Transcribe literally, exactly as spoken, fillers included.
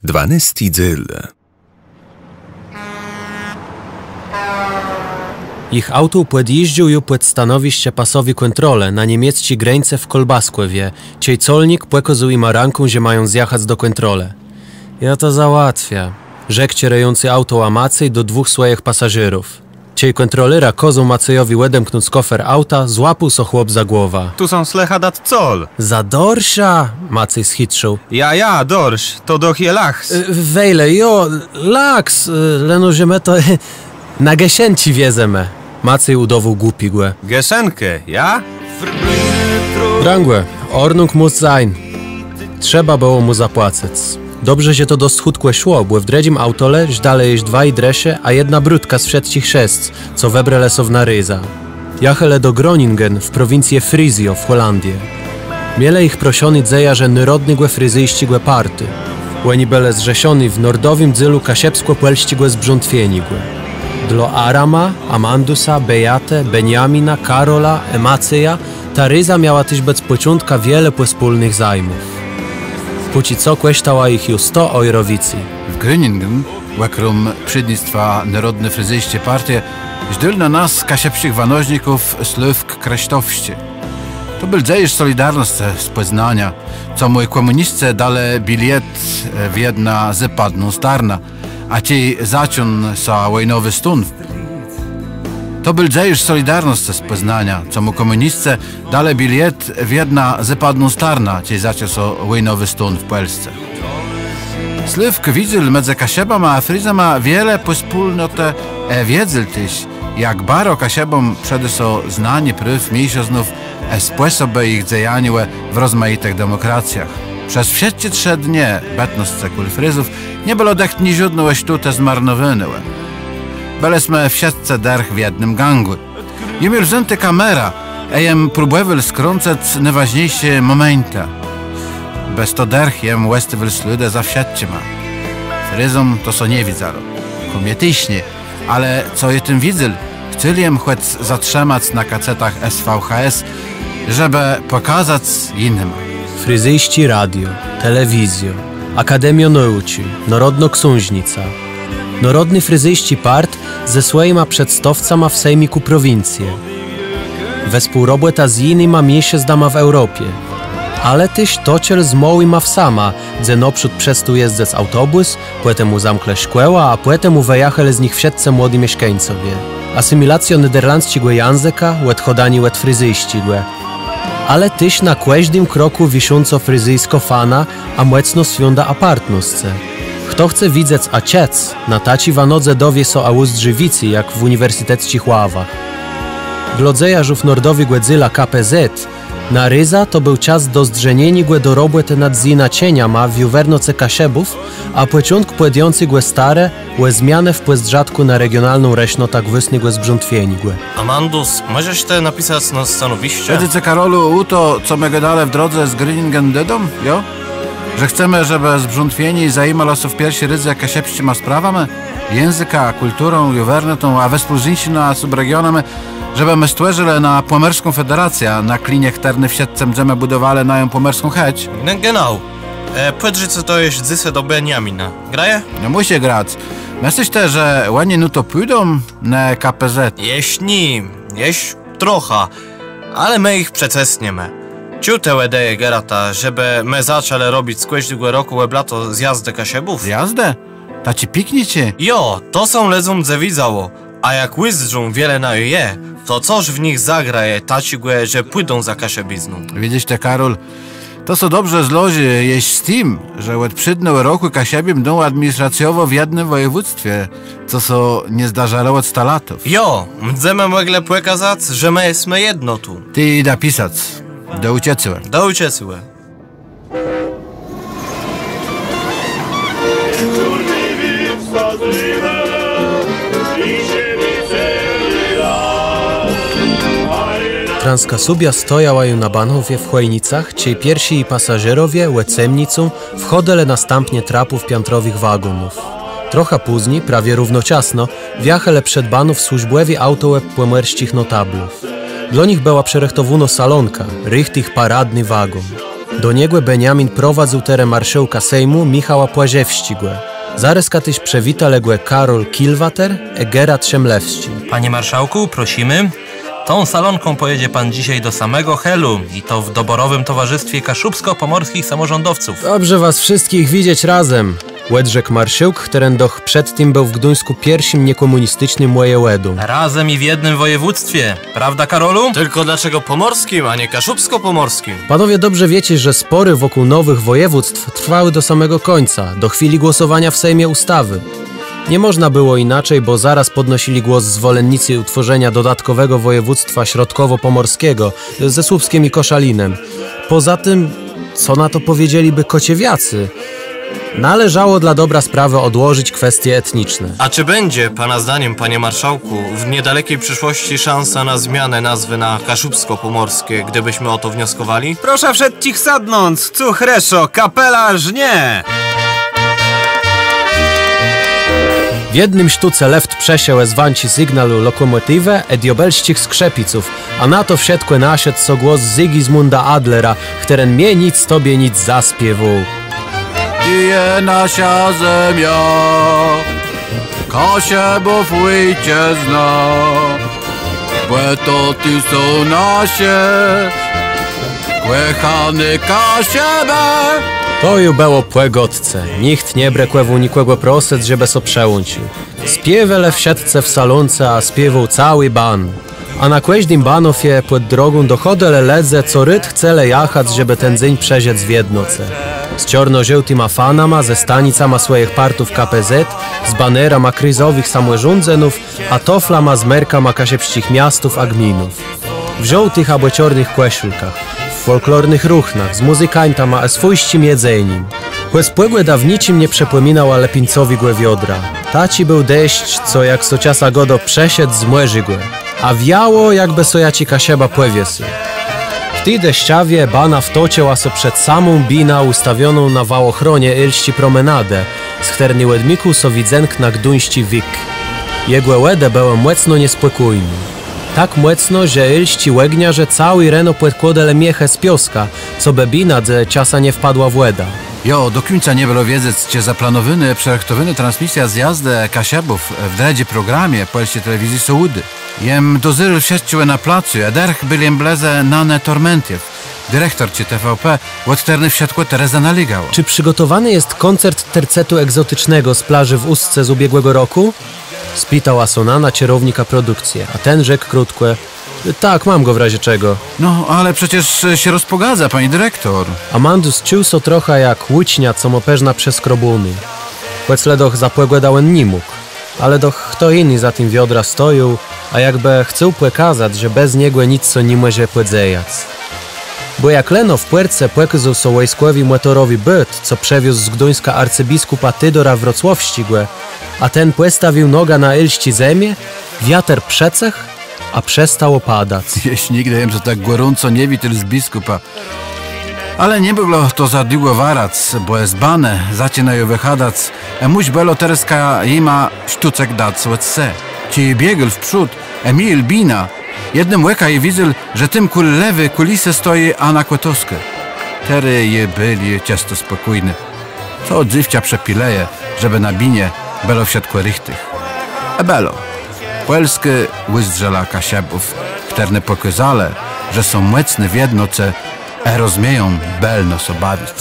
Dwanôsti dzél. Jich auto pòdjéżdżôł ju pòd stanowiszcze pasowi kòntrolë na niemiecczi grańcë w Kòlbaskòwie, czej colnik pòkôzôł jima rãką, że mają zjachac do kòntrolë. „Jô to załatwiã”, rzekł czerëjący autołã Macéj do dwóch swòjich pasażérów. Czej kòntrolera kôzôł Macéjowi òdemknąc kòfer auta, złapôł sã chłop za głowã. „Tu sã słëchô dac col.” „Za dorsza?” Macéj schitrzôł. „Ja, ja, dorsz, to doch je lachs.” „E, wejle, jo, lachs, e, leno że më to na geszenczi wiezemë”. Macéj ùdôwôł głupégò. „Geszenkã, ja?” „Drãgò, Ordnung muss sein”. Trzeba bëło mù zapłacëc. Dobrze, że to dosc chùtkò szło, bò w drëdżim autole żdalë jesz dwaji drëszë, a jedna brutka z wszëtczich szesc, co wëbrelë sã w nã rézã. Jachelë do Groningen w prowincje Frizjô w Hòlandie. Mielë jich proszony dzejarze Nôrodnégò Frizyjsczégò Partu. Òni bëlë zrzeszony w nordowim dzélu kaszëbskò-pòlsczégò zbrzątwieniégò. Dlô Arama, Amandusa, Beatë, Beniamina, Karola ë Macéja ta réza miała téż bëc pòczątkã wiele pòspólnëch zajmów. Póczi co kòształa jich ju sto euro wicy. W Groningen, òkróm przédnictwa Nôrodny Frizyjsczi Partie, żdôł na nas, kaszëbsczich wanożników, Słôwk Krësztofsczi. To béł dzejôrz Solidarnoscë z Pòznania, co mù kòmùniscë dalë biliet w jedną zôpadną starnã, a czej zaczął sã wòjnowi stón. To béł dzejôrz Solidarnoscë z Pòznania, co mù kòmùniscë dalë biliet w jedną zôpadną starnã, czej zaczął sã wòjnowi stón w Pòlsce. Słôwk widzôł midzë Kaszëbama a Frizama wiele pòspólnotë, ë wiedzôł téż, jak baro Kaszëbóm przëdô sã znanié praw miészëznów ë spòsobù jich dzejaniô w rozmajitëch demòkracjach. Przez wszëtczé trzë dnie bëtnoscë kòl Frizów nie bëło dëcht niżódnégò sztótu zmarnowónégò. Bëlësmë wszëtcë dërch w jednym gangù. Jem ju wzął tã kamerã, ë jem próbòwôł skrãcëc nôwôżniészé mòmeńtë. Bez to dërch jem òstôwôł slôdë za wszëtczima. Frizóm to sã nie widzało. Kò mie téż nié, ale co jem tam widzôł, chcôł jem chòc zatrzëmac na kasetach S V H S, żebë pòkazac jinym. Frizyjsczé radio, telewizjô, Akademiô Nôùczi, Nôrodnô Ksążnica. Nôrodny Frizyjsczi Part ze swòjima przedstôwcama w sejmikù prowincje. Wespółrobòta z jinyma miészëznama w Eùropie. Ale téż tôczel z môłima wsama, dze nôprzód przestôł jezdzëc aùtobùs, pòtemù zamklë szkòłã, a pòtemù wëjachelë z nich wszëtcë młodi mieszkańcowie. Asymilacjô nederlandzczégò jãzëka, òdchôdanié òd frizyjsczégò. Ale téż na kòżdim krokù wiszącô frizyjskô fana, a mòcnô swiąda apartnoscë. Chto chce widzec a czëc, na taczi wanodze dowié sã a ùzdrzi wicy jak w ùniwersytecczich ławach. Dlô dzejarzów nordowégò dzéla K P Z na réza to béł czas do zdrzenieniégò do robòtë nad zjinaczeniama w juwernoce Kaszëbów, a pòczątk pòdjãcégò starë ò zmianã w pòzdrzatkù na regionalną rësznotã gwôsnégò zbrzątwieniégò. Amandus, mòżesz të napisac na stanowiszcze? Chòdzy cë, Karolu, ò to, co më gôdelë w drodze z Groningen dodóm, jo? Że chcemë, żebë zbrzątwienié zajimało sã w pierszi rédze kaszëbsczima sprawama, jãzëkã, kùlturą, juwernotą, a wespół z jinszima subregionama, żebë më stwòrzëlë nã Pòmòrską Federacjã, na klinie chtërny wszëtcë mdzemë bùdowelë nają pòmòrską chëcz. No genau. E, pòdrzëcë to jesz dzysô do Beniamina. Graje? No mùszi grac. Mëslisz të, że òni na to pùdą, ne K P Z? Jesz nié, jesz trochã. Ale më jich przecësniemë. Czëł të ò ideji Gerata, żebë më zaczãlë robic z kòżdégò rokù òb lato zjazdë Kaszëbów? Zjazdë? Taczé pikniczi? Jo, to sã lëdzóm dze widzało. A jak ùzdrzą, wiele naju je, to cos w nich zagraje taczégò, że pùdą za kaszëbizną. Widzysz të, Karol, to sã dobrze złożi jesz z tim, że òd przédnégò rokù Kaszëbi mdą administracjowò w jednym wòjewództwie, co sã nie zdarzało òd stalatów. Jo, mdzemë mòglë pòkazac, że më jesmë jednotą. Tej jidã pisac. Do ùczëcégò. Do ùczëcégò. Transkasubia stojała ju na banhofie w Chònicach, czej pierszi ji pasażérowie, ò cemnicã, wchôdelë na stãpnie trapów piãtrowëch wagónów. Trochã pózni, prawie równoczasno, wjachelë przed banhóf służbòwé autołë pòmòrsczich notablów. Dlô nich bëła przërëchtowónô salonka, richtich paradny wagón. Do niegò Beniamin prowadzył terô marszôłka Sejmù Michała Płażewsczégò. Zarôzka téż przëwitelë gò Karól Kilwater ë Gerard Szëmlewsczi. Panie marszałku, prosimy. Tą salonką pojedzie pan dzisiaj do samego Helu, i to w doborowym towarzystwie kaszubsko-pomorskich samorządowców. Dobrze was wszystkich widzieć razem, òdrzekł marszôłk, chtëren doch przedtim béł w Gduńskù pierszim niekòmùnisticznym wòjewòdą. Razem i w jednym województwie. Prawda, Karolu? Tylko dlaczego pomorskim, a nie kaszubsko-pomorskim? Panowie dobrze wiecie, że spory wokół nowych województw trwały do samego końca, do chwili głosowania w Sejmie ustawy. Nie można było inaczej, bo zaraz podnosili głos zwolennicy utworzenia dodatkowego województwa środkowo-pomorskiego ze Słupskiem i Koszalinem. Poza tym, co na to powiedzieliby Kociewiacy? Należało dla dobra sprawy odłożyć kwestie etniczne. A czy będzie, pana zdaniem, panie marszałku, w niedalekiej przyszłości szansa na zmianę nazwy na kaszubsko-pomorskie, gdybyśmy o to wnioskowali? Proszę wszystkich sadnąc, cuch reszo, kapela rznie! W jednym sztóce lëft przeszedł ë zwãczi sygnalu lokòmòtiwë ë diôbelsczich skrzëpiców, a na to wszëtkò naszedł sã głos Zygizmùnda Adlera, chtëren mie nic, tobie nic zaspiéwôł. Bije nasza zemia, Kaszëbów òjczëzna, bò to tu są nasze kòchóné Kaszëbë. To ju bëło pò gôdce. Nicht nie brëkòwôł nikògò prosëc, żebë sã przëłącził. Spiéwelë wszëtcë w salónce, a spiéwôł całi ban. A na kòżdim banofie pòd drogą dochôdelë lëdze, co rôd chcelë jachac, żebë ten dzéń przeżëc w jednoce. Z czôrno-żôłtima fanama, ze stanicama swòjich partów K P Z, z banerama krézowëch samòrządzënów, a tôflama z merkama kaszëbsczich miastów a gminów. W żôłtëch abò czôrnëch kòszulkach, w fòlklornëch ruchnach, z mùzykańtama ë swójsczim jedzenim. Chòc pògòda w niczim nie przëpòminała lëpińcowégò wiodra. Taczi béł deszcz, co, jak sã czasã gôdô, przëszedł z mòrzégò. A wiało, jakbë sã jaczi Kaszëba pòwiesył. W ti deszczawie bana wtoczëła sã przed samą binã ùstawioną na wałochronie Hélsczi Promenadë, z chtërny òdmikôł sã widzënk na gduńsczi wik. Jegò wòdë bëłë mòcno niespòkójné. Tak mòcno, że hélsczi ògniarze całé reno pòdkłôdelë miechë z piôska, cobë bina dze czasã nie wpadła w wòdã. Jo, do kùńca nie bëło wiedzec, czë zaplanowónô, przërëchtowónô transmisjô zjazdë Kaszëbów w drëdżi programie Pòlsczi Telewizji sã ùdô. Jem dozérôł wszëtczégò na placu, a dërch béł jem blëze Nanë Tormentiew, direktorczi T V P, òd chtërny wszëtkò terô zanôlégało. Czy przygotowany jest koncert tercetu egzotycznego z plaży w Ustce z ubiegłego roku? Spitała sã Nana czerownika produkcje, a ten rzekł krótkò: Tak, mam go w razie czego. No, ale przecież się rozpogadza, pani dyrektor. Amandus czuł sã trochã jak ùczniã, co mô përznã przeskrobóné. Chòc le doch za pògòdã òn ni mógł. Ale doch chto jiny za tim wiodrã stojôł, a jakbë chcôł pòkazac, że bez niegò nick sã ni mòże pòdzejac. Bò jak leno w pòrce pòkôzôł sã wòjskòwi mòtorowi bôt, co przëwiózł z Gduńska arcybiskùpa Teòdora Wrocłowsczégò, a ten pòstawił nogã na hélsczi zemi, wiater przecëchł, a przestało padac. Jesz nigdë jem sã tak gòrąco nie witôł z biskùpã. Ale nie mògło to za długò warac, bò z banë zaczinają wëchadac, ë mùsz bëło terôzka jima sztócëk dac òd se. Czej biegł wprzód ë mijôł binã, jednym òkã jem widzôł, że tam kòl lewi kùlisë stoji Ana Kòtowskô. Terô jô béł czësto spòkójny. To dzéwczã przëpilëje, żebë na binie bëło wszëtkò richtich. Ë bëło. Pòlskô ùzdrzała Kaszëbów, chtërny pòkôzelë, że są mòcny w jednoce, ë rozmieją bëlno sã bawic.